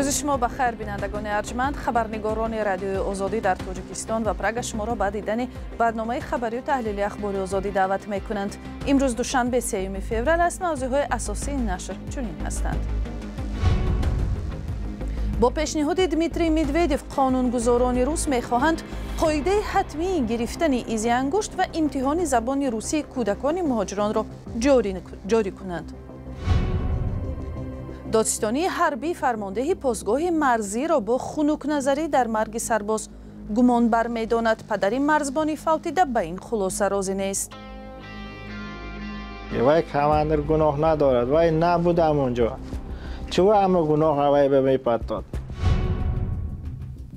Рӯзи шумо ба хайр, бинандагони арҷманд. Хабарнигорони Радиои Озодӣ дар Тоҷикистон ва Прага шуморо ба дидани барномаи хабарию таҳлили Ахбори Озодӣ даъват мекунанд. Имрӯз душанбе, 3 феврал аст. Мавзӯъҳои асосии нашр чунин ҳастанд. Бо пешниҳоди Дмитрий Медведев қонунгузорони рус мехоҳанд қоидаи ҳатмии гирифтани изи ангушт ва имтиҳони забони русии кӯдакони муҳоҷиронро ҷорӣ кунанд. Додситонии ҳарбӣ фармондеҳи постгоҳи марзиро бо хунукназарӣ дар марги сарбоз гумонбар медонад. Падари марзбони фавтида ба ин хулоса розӣ нест. Вай командир гуноҳ надорад, вай набудам унҷо. Чӯ аммо гуноҳ вай ба мепартод.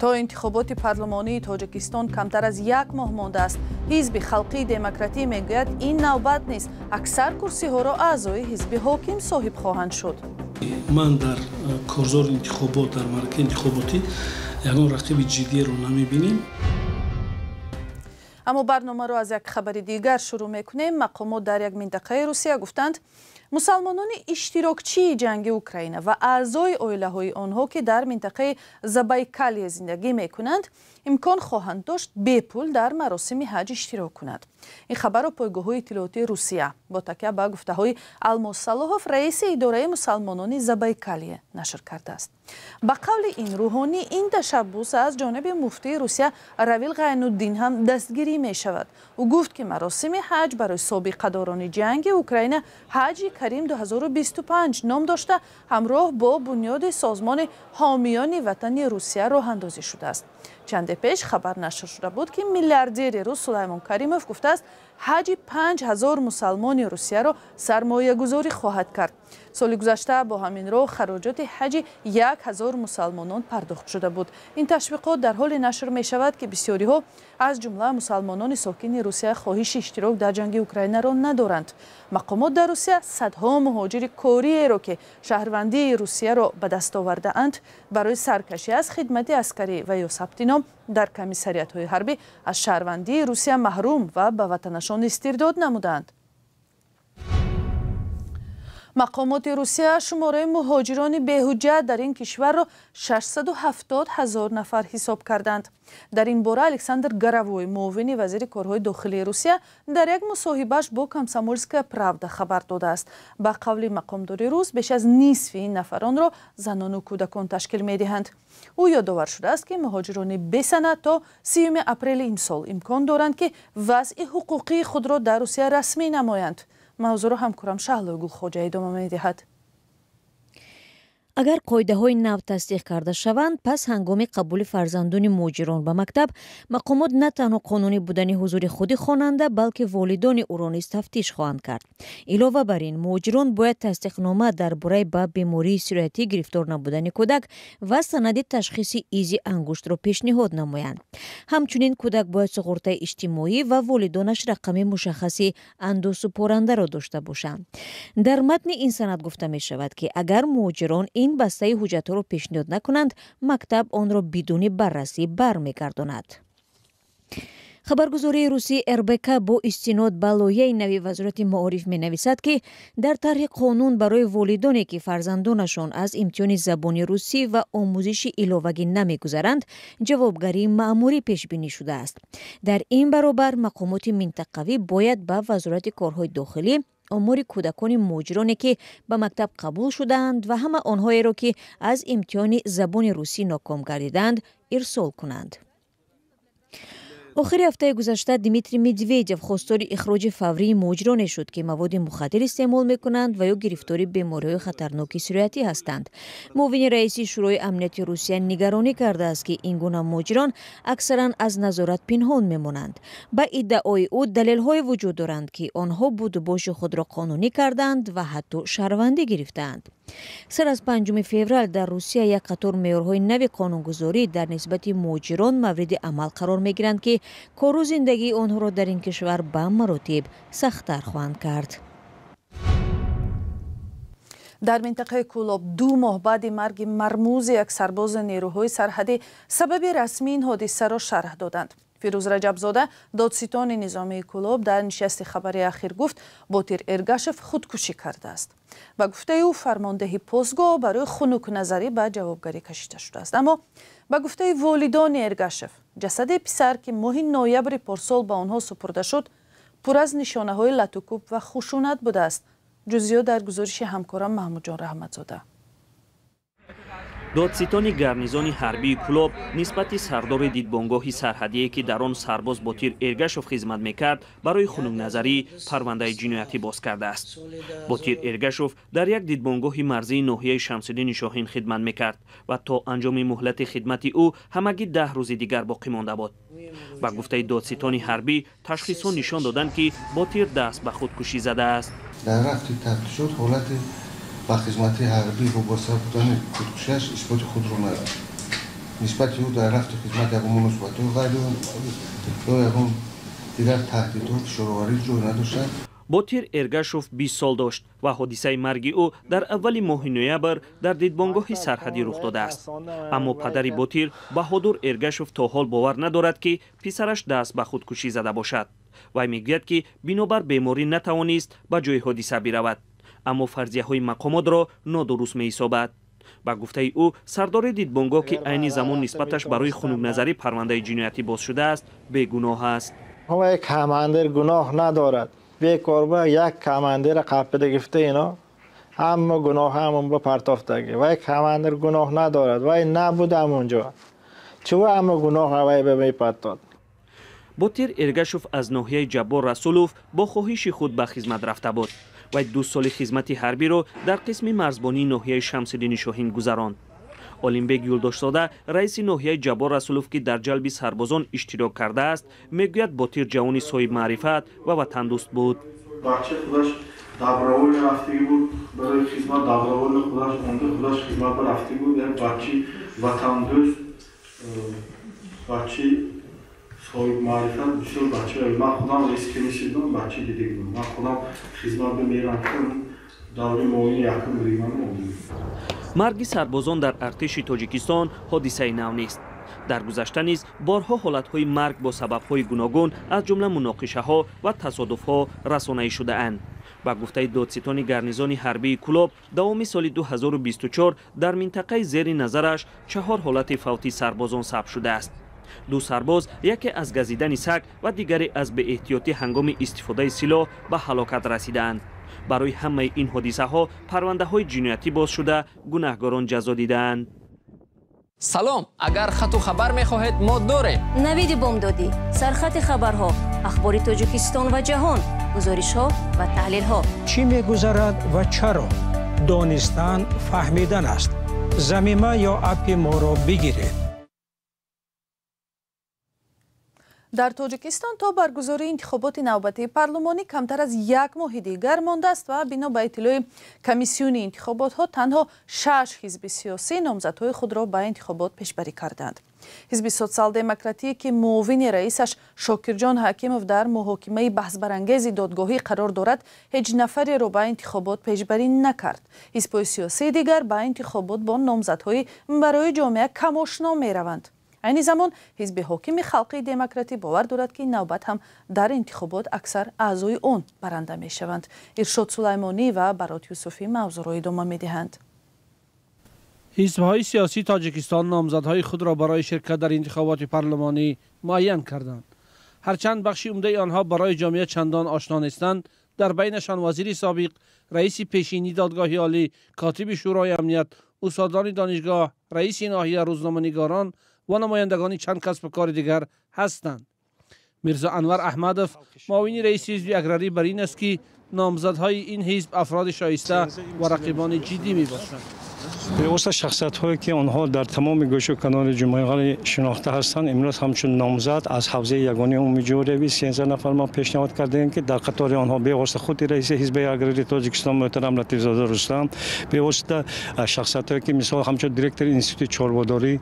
То интихоботи парлумонии Тоҷикистон камтар аз як моҳ мондааст. Ҳизби Халқии Демократӣ мегӯяд, ин навбат нест, аксар курсиҳоро аъзои ҳизби ҳоким соҳиб хоҳанд шуд. Ман дар корзори интихобот, дар маракаи интихоботӣ ягон рақиби ҷиддиеро намебинем. Аммо барномаро аз як хабари дигар шурӯъ мекунем. Мақомот дар як минтақаи Русия гуфтанд, мусалмонони иштирокчии ҷанги Украина ва аъзои оилаҳои онҳо, ки дар минтақаи Забайкалия зиндагӣ мекунанд, имкон хоҳанд дошт бепул дар маросими ҳаҷ иштирок кунанд. Ин хабарро пойгоҳҳои иттилоотии Русия бо такя ба гуфтаҳои Алмос Салоҳов, раиси идораи мусалмонони Забайкалия, нашр кардааст. Ба қавли ин рӯҳонӣ, ин ташаббус аз ҷониби муфтии Русия Равил Ғайнуддин ҳам дастгирӣ мешавад. Ӯ гуфт, ки маросими ҳаҷ барои собиқадорони ҷанги Украина «Ҳаҷи Карим 2025» ном дошта, ҳамроҳ бо бунёди созмони ҳомиёни ватани Русия роҳандозӣ шудааст. Чанде пеш хабар нашр шуда буд, ки миллиардери рус Сулаймон Каримов гуфтааст, ҳаҷи 5000 мусалмони Русияро сармоягузорӣ хоҳад кард. Соли гузашта бо ҳамин роҳ хароҷоти ҳаҷи 1000 мусалмонон пардохт шуда буд. Ин ташвиқот дар ҳоле нашр мешавад, ки бисёриҳо, аз ҷумла мусалмонони сокини Русия, хоҳиши иштирок дар ҷанги Украинаро надоранд. Мақомот дар Русия садҳо муҳоҷири кориеро, ки шаҳрвандии Русияро ба даст овардаанд, барои саркашӣ аз хидмати аскарӣ ва ё сабти ном дар комиссариятҳои ҳарбӣ аз шаҳрвандии Русия маҳрум ва ба ватанашон истирдод намуданд. Мақомоти Русия шумораи муҳоҷирони беҳуҷҷат дар ин кишварро 670 ҳазор нафар ҳисоб карданд. Дар ин бора Александр Горовой, муовини вазири корҳои дохилии Русия, дар як мусоҳибааш бо «Комсомольская правда» хабар додааст. Ба қавли мақомдори рус, беш аз нисфи ин нафаронро занону кӯдакон ташкил медиҳанд. Ӯ ёдовар шудааст, ки муҳоҷирони бесанад то 30 апрели имсол имкон доранд, ки вазъи ҳуқуқии худро дар Русия расмӣ намоянд. Мавзӯъро ҳамкорам Шаҳлои Гулхоҷа идома медиҳад. Агар қоидаҳои нав тасдиқ карда шаванд, пас ҳангоми қабули фарзандони муҳоҷирон ба мактаб мақомот на танҳо қонунӣ будани ҳузури худи хонанда, балки волидони ӯро низ тафтиш хоҳанд кард. Илова бар ин, муҳоҷирон бояд тасдиқнома дар бораи ба бемории сироятӣ гирифтор набудани кӯдак ва санади ташхиси изи ангуштро пешниҳод намоянд. Ҳамчунин кӯдак бояд суғуртаи иҷтимоӣ ва волидонаш рақами мушаххаси андозсупорандаро дошта бошанд. Дар матни ин санад гуфта мешавад, ки агар муҳоҷирон ин бастаи ҳуҷҷатҳоро пешниҳод накунанд, мактаб онро бидуни баррасӣ бармегардонад. Хабаргузории русии РБК бо истинод ба лоиҳаи нави Вазорати маориф менависад, ки дар тарҳи қонун барои волидоне, ки фарзандонашон аз имтиҳони забони русӣ ва омӯзиши иловагӣ намегузаранд, ҷавобгарии маъмурӣ пешбинӣ шудааст. Дар ин баробар мақомоти минтақавӣ бояд ба Вазорати корҳои дохилӣ омори кӯдакони муҳоҷироне, ки ба мактаб қабул шудаанд, ва ҳама онҳоеро, ки аз имтиҳони забони русӣ ноком гардидаанд, ирсол кунанд. Охири ҳафтаи гузашта Дмитрий Медведев хостори ихроҷи фаврии муҳоҷироне шуд, ки маводи мухаддир истеъмол мекунанд ва ё гирифтори бемориҳои хатарноки сироятӣ ҳастанд. Муовини раиси Шӯрои амнияти Русия нигаронӣ кардааст, ки ин гуна муҳоҷирон аксаран аз назорат пинҳон мемонанд. Ба иддаои ӯ, далелҳое вуҷуд доранд, ки онҳо будубоши худро қонунӣ карданд ва ҳатто шаҳрвандӣ гирифтаанд. Сар аз 5 феврал дар Русия як қатор меъёрҳои нави қонунгузорӣ дар нисбати муҳоҷирон мавриди амал қарор мегиранд, ки кору зиндагии онҳоро дар ин кишвар ба маротиб сахттар хоҳанд кард. Дар минтақаи Кӯлоб 2 моҳ баъди марги мармузи як сарбози нерӯҳои сарҳадӣ сабаби расмии ин ҳодисаро шарҳ доданд. Фирӯз Раҷабзода, додситони низомии Кӯлоб, дар нишасти хабари ахир гуфт, Ботир Эргашев худкушӣ кардааст. Ба гуфтаи ӯ, фармондеҳи постгоҳ барои хунукназарӣ ба ҷавобгарӣ кашида шудааст. Аммо ба гуфтаи волидони Эргашев, ҷасади писар, ки моҳи ноябри порсол ба онҳо супурда шуд, пур аз нишонаҳои латукӯб ва хушунат будааст. Ҷузъиёт дар гузориши ҳамкорам Маҳмудҷон Раҳматзода. Додситони гарнизони ҳарбии Кӯлоб нисбати сардори дидбонгоҳи сарҳадие, ки дар он сарбоз Ботир Эргашов хизмат мекард, барои хунукназарӣ парвандаи ҷиноятӣ боз кардааст. Ботир Эргашов дар як дидбонгоҳи марзии ноҳияи Шамсиддини Шоҳин хидмат мекард ва то анҷоми муҳлати хидмати ӯ ҳамагӣ 10 рӯзи дигар боқӣ монда буд. Ба гуфтаи додситони ҳарбӣ, ташхисҳо нишон доданд, ки Ботир даст ба худкушӣ задааст. Дар рафти тафтишот ҳолати ба хизмати ҳарбӣ вобаста будани худкушиаш исботи худро надошт. Нисбати ӯ дар рафти хизмат ягон муносибатҳои ғайри ё ягон дигар таҳдидҳо, фишороварӣ ҷой надоштанд. Ботир Эргашов 20 сол дошт ва ҳодисаи марги ӯ дар аввали моҳи ноябр дар дидбонгоҳи сарҳадӣ рух додааст. Аммо падари Ботир, Баҳодур Эргашов, то ҳол бовар надорад, ки писараш даст ба худкушӣ зада бошад. Вай мегӯяд, ки бинобар беморӣ натавонист ба ҷои ҳодиса биравад, аммо фарзияҳои мақомотро нодуруст меҳисобад. Ба гуфтаи ӯ, сардори дидбонгоҳ, ки айни замон нисбаташ барои хунукназарӣ парвандаи ҷиноятӣ боз шудааст, бегуноҳ аст. Як командир гуноҳ надорад. Бекорба як командира қапида гирифта ино, ҳама гуноҳ ҳамон ба партофтагӣ. Вай командир гуноҳ надорад, вай набуд ҳамонҷо. Чува ҳама гуноҳ вай ба мепартод. Ботир Эргашов аз ноҳияи Ҷаббор Расулов бо хоҳиши худ ба хизмат рафта буд. Вай 2 соли хизмати ҳарбиро дар қисми марзбонии ноҳияи Шамсиддини Шоҳин гузаронд. Олимбек Юлдошзода, раиси ноҳияи Ҷаббор Расулов, ки дар ҷалби сарбозон иштирок кардааст, мегӯяд, Ботир ҷавони соҳибмаърифат ва ватандӯст буд. Бача худаш добровольно рафтагӣ буд барои хизмат, добровольно худаш омда, худаш хизмат ба рафтагӣ буд. Як бачаи ватандӯст, бачаи соҳибмаърифат, бисёр бача. Ман худам раиси комиссия будам, бача дидагӣ будам. Ман худам хизмат ба мерафтам, даври муоини якум будем. Марги сарбозон дар артиши Тоҷикистон ҳодисаи нав нест. Дар гузашта низ борҳо ҳолатҳои марг бо сабабҳои гуногун, аз ҷумла муноқишаҳо ва тасодуфҳо расонаӣ шудаанд. Ба гуфтаи додситони гарнизони ҳарбии Кӯлоб, давоми соли 2024 дар минтақаи зери назараш 4 ҳолати фавти сарбозон сабт шудааст. 2 сарбоз, яке аз газидани саг ва дигаре аз беэҳтиётӣ ҳангоми истифодаи силоҳ ба ҳалокат расидаанд. Барои ҳамаи ин ҳодисаҳо парвандаҳои ҷиноятӣ боз шуда, гунаҳгорон ҷазо дидаанд. Салом, агар хату хабар мехоҳед, мо дорем. Навиди бомдодӣ, сархати хабарҳо, ахбори Тоҷикистон ва ҷаҳон, гузоришҳо ва таҳлилҳо. Чӣ мегузарад ва чаро? Донистан фаҳмидан аст. Замима ё аппи моро бигиред. Дар Тоҷикистон то баргузории интихоботи навбатии парлумонӣ камтар аз як моҳи дигар мондааст ва бино ба иттилои комиссиони интихоботҳо танҳо 6 ҳизби сиёсӣ номзадҳои худро ба интихобот пешбарӣ карданд. Ҳизби социал-демократӣ, ки муовини раисаш Шокирҷон Ҳакимов дар муҳокимаи баҳсбарангези додгоҳӣ қарор дорад, ҳеҷ нафареро ба интихобот пешбарӣ накард. Ҳизбҳои сиёсии дигар ба интихобот бо номзадҳои барои ҷомеа камошно мераванд. Айни замон ҳизби ҳокими халқи демократӣ бовар дорад, ки навбат ҳам дар интихобот аксар аъзои он баранда мешаванд. Иршод Сулаймонӣ ва Барот Юсуфӣ мавзӯъро идома медиҳанд. Ҳизбҳои сиёсии Тоҷикистон номзадҳои худро барои ширкат дар интихоботи парлумонӣ муайян карданд. Ҳарчанд бахши умдаи онҳо барои ҷомеа чандон ошно нестанд, дар байнашон вазири собиқ, раиси пешини додгоҳи олӣ, котиби шӯрои амният, устодони донишгоҳ, раиси ноҳия, рӯзноманигорон ва намояндагони чанд касбу кори дигар ҳастанд. Мирзо Анвар Аҳмадов, муовини раиси ҳизби аграрӣ, бар ин аст, ки номзадҳои ин ҳизб афроди шоиста ва рақибони ҷиддӣ мебошанд. Бевосита шахсиятҳое, ки онҳо дар тамоми гӯшу канори ҷумҳурӣ шинохта ҳастанд, имрӯз ҳамчун номзад аз ҳавзаи ягонаи умумии ҷумҳуриявӣ 13 нафар мо пешниҳод кардаем, ки дар қатори онҳо бевосита худи раиси ҳизби аграрии Тоҷикистон муҳтарам Латифзода Рустам, бевосита шахсиятҳое, ки мисол ҳамчун директори институти чорводорӣ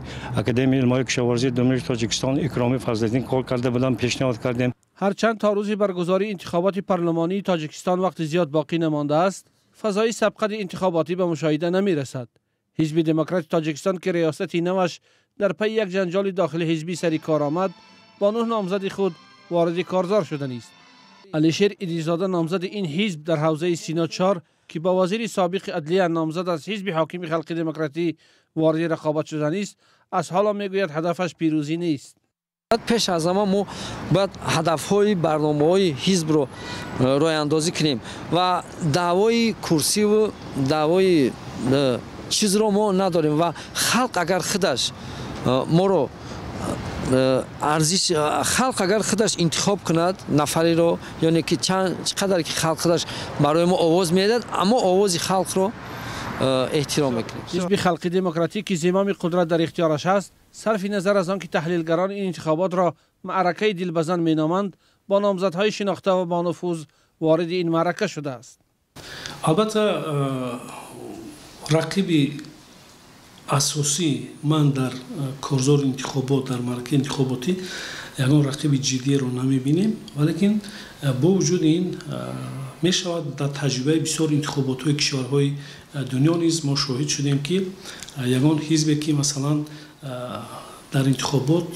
Академияи илмҳои кишоварзии Ҷумҳурии Тоҷикистон Икроми Фазлиддин кор карда буданд, пешниҳод кардем. Ҳарчанд то рӯзи баргузории интихоботи парлумонии Тоҷикистон вақти зиёд боқӣ намондааст, фазои сабқати интихоботӣ ба мушоҳида намерасад. Ҳизби демократи Тоҷикистон, ки риёсати наваш дар пайи як ҷанҷоли дохили ҳизбӣ сари кор омад, با 9 نامزد خود وارد کارزار شدنی است. علیشیر ایدیزاده نامزد این حزب در حوزه سینا 4 که با وزیر سابق عدلیه نامزد از حزب حاکم خلق دموکراتی وارد رقابت شدنی است، از حالا میگوید هدفش پیروزی نیست. Пеш аз ҳама мо бояд ҳадафҳои барномаҳои ҳизбро роҳандозӣ кунем ва даъвои курсиву даъвои чизро мо надорем ва халқ агар худаш моро арзиш, халқ агар худаш интихоб кунад нафареро, ёне ки чӣ қадар ки халқ худаш барои мо овоз медиҳад, аммо овози халқро эҳтиром мекунем. Ҳизби халқи демократӣ ки зимоми қудрат дар ихтиёраш ҳаст, сарфи назар аз он ки таҳлилгарон ин интихобот ро маъракаи дилбазан меноманд, бо номзадҳои шинохта ва бонуфуз вориди ин маърака шудааст. Албатта, рақиби асосӣ ман дар корзори интихобот, дар маъракаи интихоботӣ ягон рақиби ҷиддиеро намебинем, валекин бо вуҷуди ин мешавад дар таҷрибаи бисёр интихоботҳои кишварҳои дунё низ мо шоҳид шудем, ки ягон ҳизбе ки масалан дар интихобот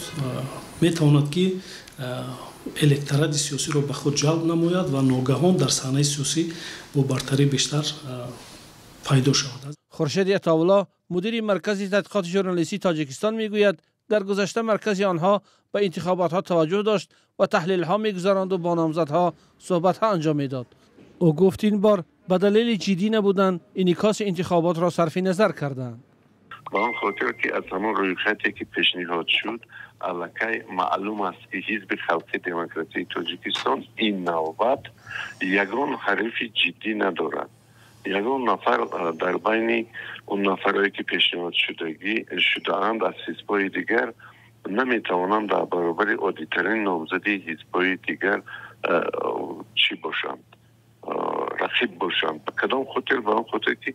метавонад ки электорати сиёсиро ба худ ҷалб намояд ва ногаҳон дар саҳнаи сиёсӣ бо бартарӣ бештар пайдо шавад. Хуршеди Атовулло, мудири маркази тадқиқоти журналистии Тоҷикистон, мегӯяд дар гузашта маркази онҳо ба интихоботҳо таваҷҷӯҳ дошт ва таҳлилҳо мегузаронду бо номзадҳо суҳбатҳо анҷом медод. Ӯ гуфт ин бор ба далели ҷиддӣ набудан инъикоси интихоботро сарфи назар карданд. Ба он хотир ки аз ҳамон рӯйхате ки пешниҳод шуд, аллакай маълум аст, ки Ҳизби халқи демократии Тоҷикистон ин навбат ягон ҳарифи ҷиддӣ надорад. Ягон нафар дар байни он нафарое ки пешниҳод шудаанд аз ҳизбҳои дигар наметавонанд дар баробари оддитарин номзади ҳизбҳои дигар чӣ бошанд, рақиб бошанд. Ба кадом хотир? Ба он хотир ки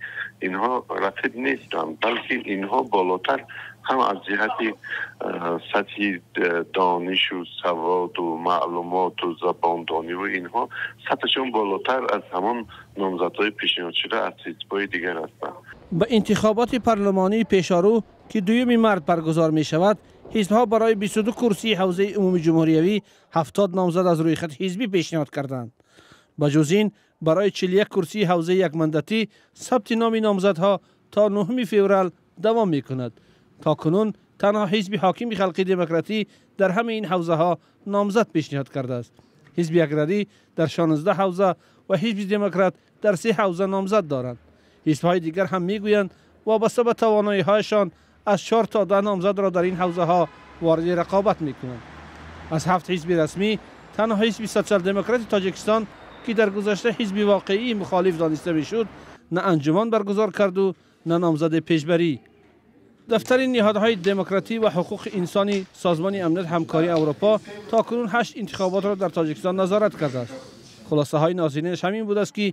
инҳо рақиб нестанд, балки инҳо болотар ҳам аз ҷиҳати сатҳи донишу саводу маълумоту забондониву инҳо сатҳашон болотар аз ҳамон номзадҳои пешниҳодшуда аз ҳизбҳои дигар ҳастанд. Ба интихоботи парлумонии пешорӯ, ки дуюми март баргузор мешавад, ҳизбҳо барои 22 курсии ҳавзаи умумии ҷумҳуриявӣ 70 номзад аз рӯйхати ҳизбӣ пешниҳод карданд. Ба ҷуз ин, барои 41 курсии ҳавзаи якмандатӣ сабти номи номзадҳо то 9 феврал давом мекунад. То кунун танҳо ҳизби ҳокими халқи демократӣ дар ҳамаи ин ҳавзаҳо номзад пешниҳод кардааст. Ҳизби аграрӣ дар 16 ҳавза ва ҳизби демократ дар се ҳавза номзад доранд. Ҳизбҳои дигар ҳам мегӯянд вобаста ба тавоноиҳояшон аз 4 то 10 номзадро дар ин ҳавзаҳо вориди рақобат мекунанд. Аз ҳафт ҳизби расмӣ танҳо ҳизби социал-демократи Тоҷикистон, ки дар гузашта ҳизби воқеии мухолиф дониста мешуд, на анҷуман баргузор карду на номзади пешбарӣ. Дафтари ниҳодҳои демократӣ ва ҳуқуқи инсони Созмони амният ҳамкории Аврупо то кунун ҳашт интихоботро дар Тоҷикистон назорат кардааст. Хулосаҳои нозиринаш ҳамин будааст, ки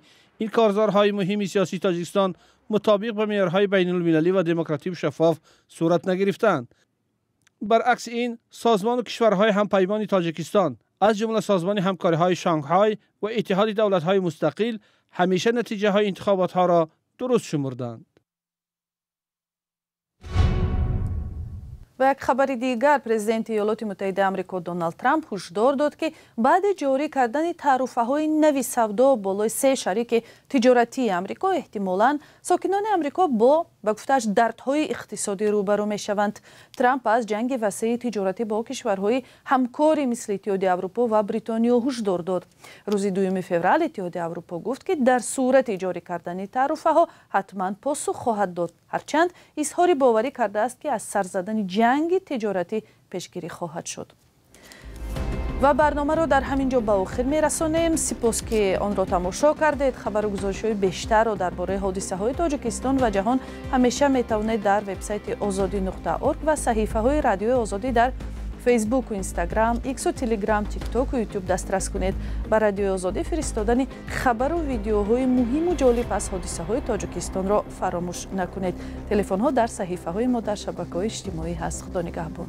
ин корзорҳои муҳими сиёсии Тоҷикистон мутобиқ ба меъёрҳои байнулмилалӣ ва демокративу шаффоф сурат нагирифтаанд. Баръакси ин, созмону кишварҳои ҳампаймони Тоҷикистон, аз ҷумла Созмони ҳамкориҳои Шанхай ва Иттиҳоди давлатҳои мустақил, ҳамеша натиҷаҳои интихоботҳоро дуруст шумурданд. Ва як хабари дигар: президенти Иёлоти Муттаҳидаи Амрико Доналд Трамп ҳушдор дод, ки баъди ҷорӣ кардани таъруфаҳои нави савдо болои се шарики тиҷоратии Амрико, эҳтимолан сокинони Амрико бо, ба гуфтааш, дардҳои иқтисодӣ рӯбарӯ мешаванд. Трамп аз ҷанги васеи тиҷоратӣ бо кишварҳои ҳамкори мисли Иттиҳоди Аврупо ва Бритониё ҳушдор дод. Рӯзи 2 феврал Иттиҳоди Аврупо гуфт, ки дар сурати ҷорӣ кардани таъруфаҳо ҳатман посух хоҳад дод, ҳарчанд изҳори боварӣ кардааст, ки аз сар задани ҷанги тиҷоратӣ пешгирӣ хоҳад шуд. Ва барномаро дар ҳамин ҷо ба охир мерасонем. Сипос, ки онро тамошо кардед. Хабару гузоришҳои бештарро дар бораи ҳодисаҳои Тоҷикистон ва ҷаҳон ҳамеша метавонед дар вебсайти озодӣ.орг ва саҳифаҳои Радиои Озодӣ дар Фейсбуку, Инстаграм, Иксу, Телеграм, Тиктоку, Ютуб дастрас кунед. Ба Радиои Озодӣ фиристодани хабару видеоҳои муҳиму ҷолиб аз ҳодисаҳои Тоҷикистонро фаромӯш накунед. Телефонҳо дар саҳифаҳои мо дар шабакаҳои иҷтимоӣ ҳаст. Худо нигаҳбон.